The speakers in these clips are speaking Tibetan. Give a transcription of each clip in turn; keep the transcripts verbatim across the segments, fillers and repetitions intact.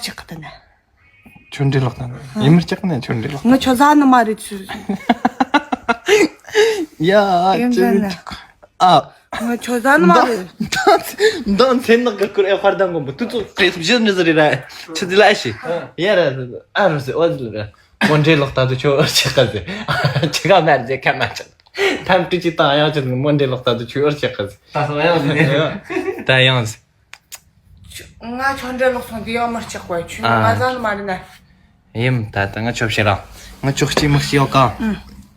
ཅག་གི་ད་ནི། ཁྱོད་འདྲེ་ལོག་ད་ནི། ཡིན་མི་ཅག་ནི་ཁྱོད་འདྲེ་ལོག་ང་ཁྱོད་ཟ་ནི་མ་རེད་ཚུལ། ཡ་ཡིན་ཅི་ཟེར་ནི། ཨ། ང་ཁྱོད་ཟ་ནི་མ་རེད། མདང་མཚན་ནག་གི་སྐོར་ཨེ་དཔར་ལྡང་དགོན་པོ་དུས་ཚོད་ཁྲེ་སུབ་བཞི་ནི་ཟེར་རེད་ར། ཆི་ཟིག་ལ་ཨེ་ཤི། ཡ་ར་ཨ་རུ་ཟེར་ཨོ་ཟིག་ལ་ར། མོ་འདྲེ་ལོག་ད་དུ་ཁྱོད་ཨོ་ཆེ་ཁ་ཟེར། ཆི་ག་མ་རེད་ཟེར་ཁ་མ་ཆི། ཐམ་ཀྲི་ཅི་དང་ཡང་ཅི་མོ་འདྲེ་ལོག་ད་དུ་ཁྱོད་ཨོ་ཆེ་ཁ་ཟེར། ད་སོང་ཡང་ཟེར། ད་ཡང་ཟེར། ང་ཁྱོད་འདྲེ་ལོག་སོང་དུས་ཡང་མི་སྐྲག་གོ་ཁྱོད་ང་ཨ། ཟ་ནི་མ་རེད་ན། ཡིན་ད་ལྟ་ང་ཁྱོད་བཤད་ར། ང་ཁྱོད་སྐྱེས་མི་སྐྱེས་ཡོད་ག་ཨུ།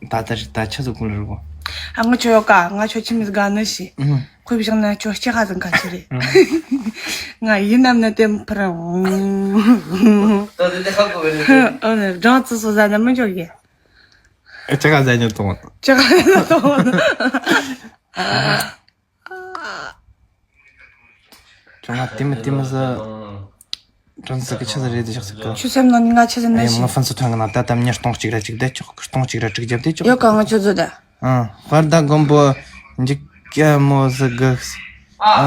ད་ལྟ་རེད་ད་ཆི་ཟིག་གོ་ལ་རུ་གོ་ཨ་ང་ཁྱོད་ཡོད་ག་ང་ཁྱོད་ཁྱིམ་མི་དགའ་ནི་ཞིག་ཨུ། ཁོས་བཞག་ན་ཁྱོད་སྐྱེ་ཁ་ཟིན་ཁ་ཆི་རེད། ང་ཡིན་ནམ་ན་དེ་ཕར་ད་དེ་ལས་ཁ་གོ་བའི་ཨོ་ནི་སྦྲང་རྩི་སོ་ཟ་ན་མི་འཇོག་གི་ཨེ་ཅི་ག་ཟ་ཉོ་གཏོང་ཅི་ག་ཟ་ཉོ་གཏོང་ཁྱོད་ང་ལྟད་མོ་ལྟད་མོ་ཟ། ཀྲང་ས་གི་ཆི་ཟིག་རེད་དེ་ཞག་ཟིག་གི་ཆུ་སེམས་ནང་ནི་ང་ཆི་ཟིག་ནི་ཨེ་ཞིག་མ་ཕན་སུ་ཐོན་གི་ན་ད་དམ་ཉེར་སྟོང་གཅིག་ར་གཅིག་བསྡད་ཆོག་སྟོང་གཅིག་ར་དྲུག་བརྒྱབ་བསྡད་ཆོག་ཡོད་ག་ང་ཆི་ཟིག་ད། ཨང་དཔལ་ཟླ་མགོན་པོ་འཇིགས་སྐྱ་མོ་ཟིག་གི་ཨ་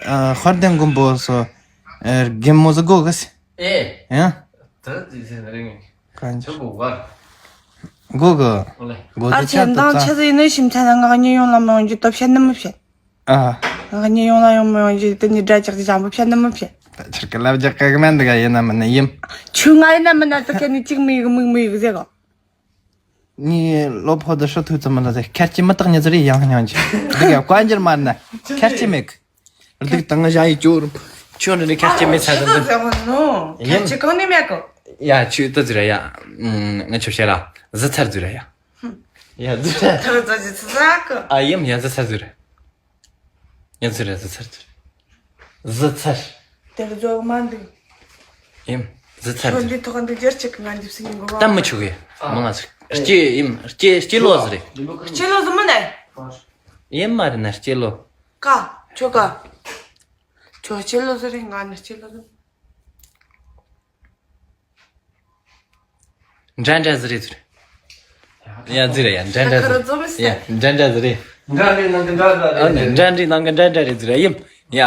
ཨ་དཔལ་ཟླ་མགོན་པོ་སོ་ཨེ་རྒན་མོ་ཟིག་གོ་གི་སི་ཨེ་ཡང་ད་དེ་ཟེར་རིང་གང་ཆི་ཆི་གོ་ག་གོ་གི་ཨོ་ལེ་གོ་ཨར་དེ་ཆ་ཆེན་དང་ད་ཆི་ཟིག་ཡིན་ནི་ཞིམ་ཚ་ན་ང་གཉིད་ཡོང་ལ་མི་ཡོང་རྒྱུ་སྟོབས་ཤད་ནི་མི་བཤད། ཨ། ང་གཉིད་ཡོང་ལ་ཡོང་མི་ཡོང་རྒྱུ་དེ་ནི་དགྲ་ཇག་གི་བྱང་བུ་བཤད་ནི་མི་བཤད། ད་ཆར་གི་ལབ་རྒྱག་གི་མེད་འདུག་ག་ཡིན་ན་མིན་ན་ཡིན། ཁྱོད་ང་ཡིན་ན་མིན་ན་དུ་ཁྱེད་ནི་གཅིག་མི་ཡིག་མིག་མི་ཡིག་ཟེར་གོ་ངའི་བློ་ཕོག་དུ་ཧྲི་ཐུག་ཙམ་མི་ལ་ཟེར་ཁྱེར་གྱི་མི་རྟག་ཉི་ཟེར་ཡང་སྙིང་རྗེ། འདི་ག་བཀའ་འགྱུར་མ་ན་ཁྱེར་གྱི་མེད་གི་སྡིག་དང་བྱ་ཡི་སྐྱོ་རུ་ཁྱོད་འདི་ནི་ཁྱེར་གྱི་མེད་ས་ཟེར་འདི། ཁྱེར་གྱི་གང་ནས་མེད་གི་ཡ་ཆུ་ཏི་ཟེར་ཡ། ང་ཆུ་བཤད་ལ་ཟི་ཚར་ཟེར་ཡ། ཡ་ཟི་ཚར། ཐར་ཟི་ཚར་ཟ་གི་ཨ་ཡིན་ཡ་ཟི་ཚར་ཟེར། ཡིན་ཟེར་ཟི་ཚར་ཟེར། ཟི་ཚར། དེར་རྫོགས་མ་འདུག་ཡིན། ཟི་ཚར་ཁྱོད་ཟེར། འདི་ཐོག་འདི་རྒྱར་ཅིག་ང་འདི་སྲིད་ཡིན་གོ་ད་མི་ཆུག་གི་མང་ང་ཟིག་སྐྱེ་ཡིན་སྐྱེ་སྐྱེ་ལོ་ཟེར་རེད། སྐྱེ་ལོ་ཟིག་མིན་ནས། ཡིན་མ་རེད་ན་སྐྱེ་ལོ། ཀ་ཁྱོད་ཀ་ཁྱོད་སྐྱེ་ལོ་ཟིག་རེད་ང་ནི་སྐྱེ་ལོ་ཟིག་འདྲ་འདྲ་ཟིག་རེད་ཟེར། ཡ་ཟེར་ཡ་འདྲ་འདྲ་ཟིག་ཁ་རོ་ཛོམ་ཟེར། ཡ་འདྲ་འདྲ་ཟིག་རེད། འདྲ་འདྲའི་ནང་གི་འདྲ་འདྲ་ཨ་ནི་རེད། འདྲ་འདྲའི་ནང་གི་འདྲ་འདྲ་རེད་ཟེར་ཡིན། ཡ།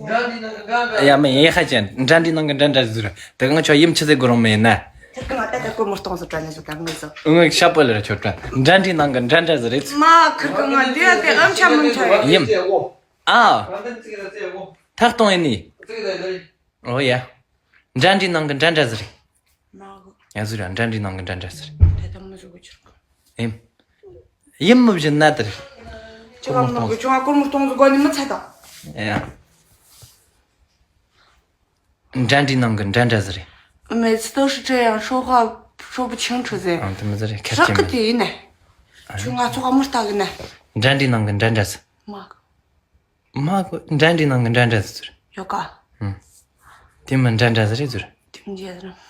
འདྲ་འདྲའི་ནང་གི་འདྲ་འདྲ་ཡ་མི་ཡེ་ཁ་ཅན་འདྲ་འདྲའི་ནང་གི་འདྲ་འདྲ་ཟེར། དེ་གང་ཆོ་ཡིན་ཆི་ཟེར་དགོས་རུང་མི་ཡིན་ན། ཁིར་གི་ང་ད་ད་སྐོར་མོ་གཏོང་ཟེར་དྲན་ནས་ཟེར་དྲན་ངེས་སོ། ངས་ཤ་པོ་ལེར་ཆོ་དྲན་འདྲ་འདྲའི་ནང་གི་འདྲ་འདྲ་ཟིག་རེད། མ་ཁིར་གི་ང་འདི་ཡ་དེ་ཨམ་ཆ་མི་ཆ་ཡ། ཡིན། ཨ། ཐག་གཏོང་ཡིན་ནི། ཨོ་ཡ། འདྲ་འདྲའི་ནང་གི་འདྲ་འདྲ་ཟེར། མ་གོ་ཡ་ཟེར་ཡ་འདྲ་འདྲའི་ནང་གི་འདྲ་འདྲ་ཟེར། དེ་དང་མི་ཟུག་གི་ཆུར་གོ་ཨེམ། ཡིན་མི་བཞིན་ན་དེར། ཁྱེད་རང་ནང་གི་ཆུང་བ་སྐོར་མོ་གཏོང་ཟིག་གོ་ནི་མི་ཚད་དང་། ཡ། འདྲ་འདྲའི་ནང་གི་འདྲ་འདྲ་ཟེར། 每次都是这样，说话说不清楚ཟེར། ཨང་དེ་མི་ཟེར་ཁྱེར་རག་གི་ཅེ་མེད། དེ་ཡིན་ནས། ཁྱོད་ང་ཚོ་ཨ་མ་ལྟ་གི་ནས། འདྲ་འདྲའི་ནང་གི་འདྲ་འདྲ་ཟེར། མ་གོ་མ་གོ་འདྲ་འདྲའི་ནང་གི་འདྲ་འདྲ་ཟེར། ཡོད་ག་ཨང་། དེ་མི་འདྲ་འདྲ་ཟེར་རེད་ཟེར། དེ་མི་འདྲ་ཟེར།